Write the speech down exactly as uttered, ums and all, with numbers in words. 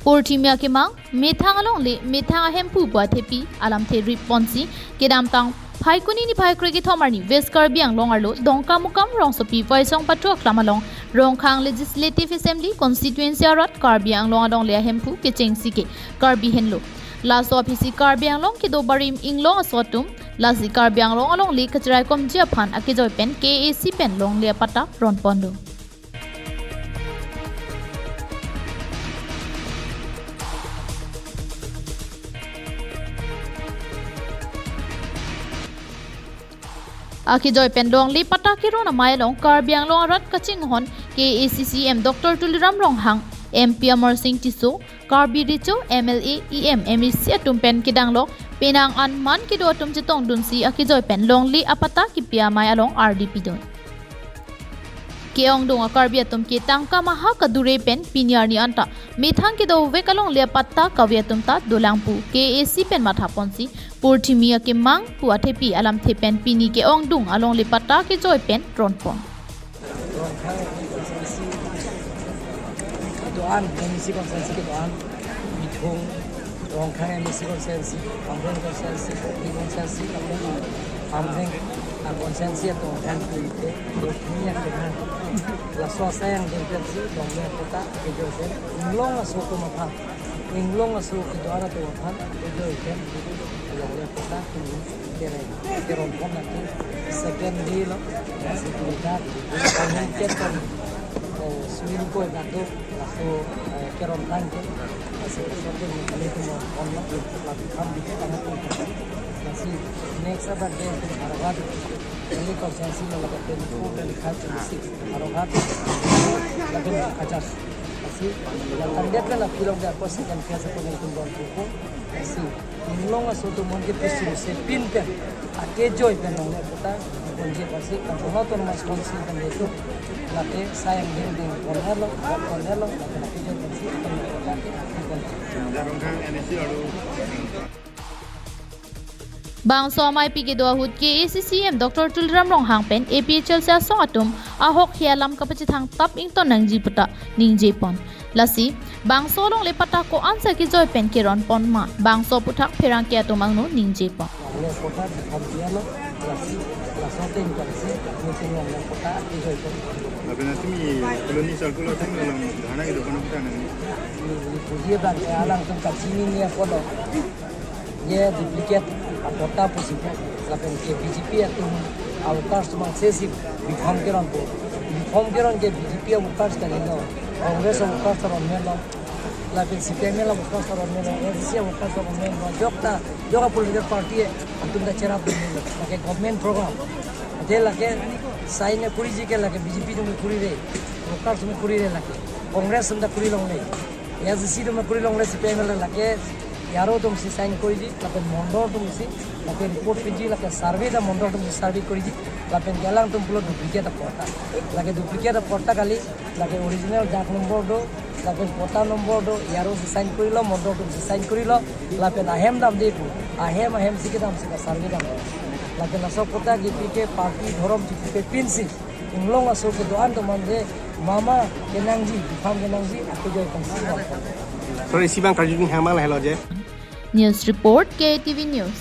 Purthimi akemang, methang alongle, methang ahemphu pu athepi alamthe rip ponsi, kedamtang Phaikuni niphai krekethom arni West Karbi Anglong arlo Dongkamukam rongsopi Waisong Pathu Aklam along Rongkhang Legislative Assembly Constituency arat Karbi Anglong alongle ahemphu kechengsi ke Karbi henlo. Laso aphisi Karbi Anglong kedo barim inglong aso atum, lasi Karbi Anglong alongle kachiraikomji aphan akejoi pen K A A C pen longle apatta ronponlo. Akejoi pen longle patta keron amei along Karbi Anglong arat kachinghon K A A C C M Doctor Tuliram Ronghang, M P Amarsing Tisso, Karbi Recho, M L A, E M, M A C atum pen kedang lok, penang an man kedo atum chetongdunsi akejoi pen longle apatta kepi amei along ardi pidun. Ke-ongdung a-Karbi atum ke tangka maha kadure pen pini arni anta methang kedovek alongle apatta kave atum ta dolang pu K A A C pen matha ponsi, purthimi akemang pu athepi alamthe pen pini ke-ongdung alongle patta kejoi pen ronpon. Rongkhang M A C constituency kedo-an, M A C constituency kedo-an, Bithung, Rongkhang M A C constituency, Hamren constituency, Kopi constituency, lapen Hamren, ah, constituency atum aphan pu ite, Rongkhang ya kena. Laso asai angdeng pensi, longle apatta kejoi pen, inglong aso atum aphan, inglong aso kedo-an atum aphan kejoi pen, longle apatta kejoi pen, keron pon lagi, second day lo, lasi kita, kami keton, eh, swimming pool batu, laso, eh, keron tangke, lasi second day kami tu mau pon lo, lagi kam di kita nggak pun. Lasi next abat day tu Howraghat, ini konsensi lo lagi tu, tu kali kaji mesti Howraghat, lagi kajas. Lasi, yang target kan apilong dia apa second phase apa yang tumbang kuku, lasi. Inglong aso atum aphan ke pisu se pin pen, akejoi pen longle apatta ponji apotsi, kan Autonomous Council kan itu, lake asai angdeng pon helo, pon helo, lake akejoi pensi, bangso amei pi kedo ahut K A A C C M Doctor Tuliram Ronghang pen A P H L C asong atum ahok he alam kapachethang tap ington nangji puta ningje pon. Lasi, bangso longle patta ko-ansi kejoi pen keron pon ma, bangso aphuthak pherangke atum angno ningje pon. Longle patta dikham dia lo, lasi, laso atum kan si, meeting longle patta kejoi pon. Lapen nanti mi colony circle atum alam dharna kedo kono kita nang. Ni, ni puji bang, eh, alangtum kachini ni apa lo. Ye duplicate apatta pusi, lapen ke B J P atum a-workers atum sesi B Pharm keron po. B Pharm keron ke B J P a-workers kalilo, Congress a-workers ron melo, lapen C P I M L a-workers ron melo, A D C a-workers ron melo, jok ta, jok a-political party atum ta cherap melo, lake government program. Ate lake sign kuriji ke lake B J P atum kurire, workers atum kurire lake, Congress atum ta kuri longle. A D C atum kuri longle, C P I M L lake, A R O atum si sign kuriji, lapen mondol atum si, lapen report piji, lapen survey ta mondol atum si survey kuriji, lapen ke alangtum pulo duplicate apatta. Lake duplicate apatta kali, lake original dag number do, lapen patta number do, A R O si sign kurilo, mondol atum si sign kurilo, lapen ahem damde pu, ahem ahem si kedam si ka survey dam. Lapen laso patta kepi ke party dhorom chikipepin si, inglong aso kedo-an atum aphan de mama kenangji, B Pharm kenangji, akejoi pensi. Sorry, isi abang karju hama lahelo je. News report, K T V News.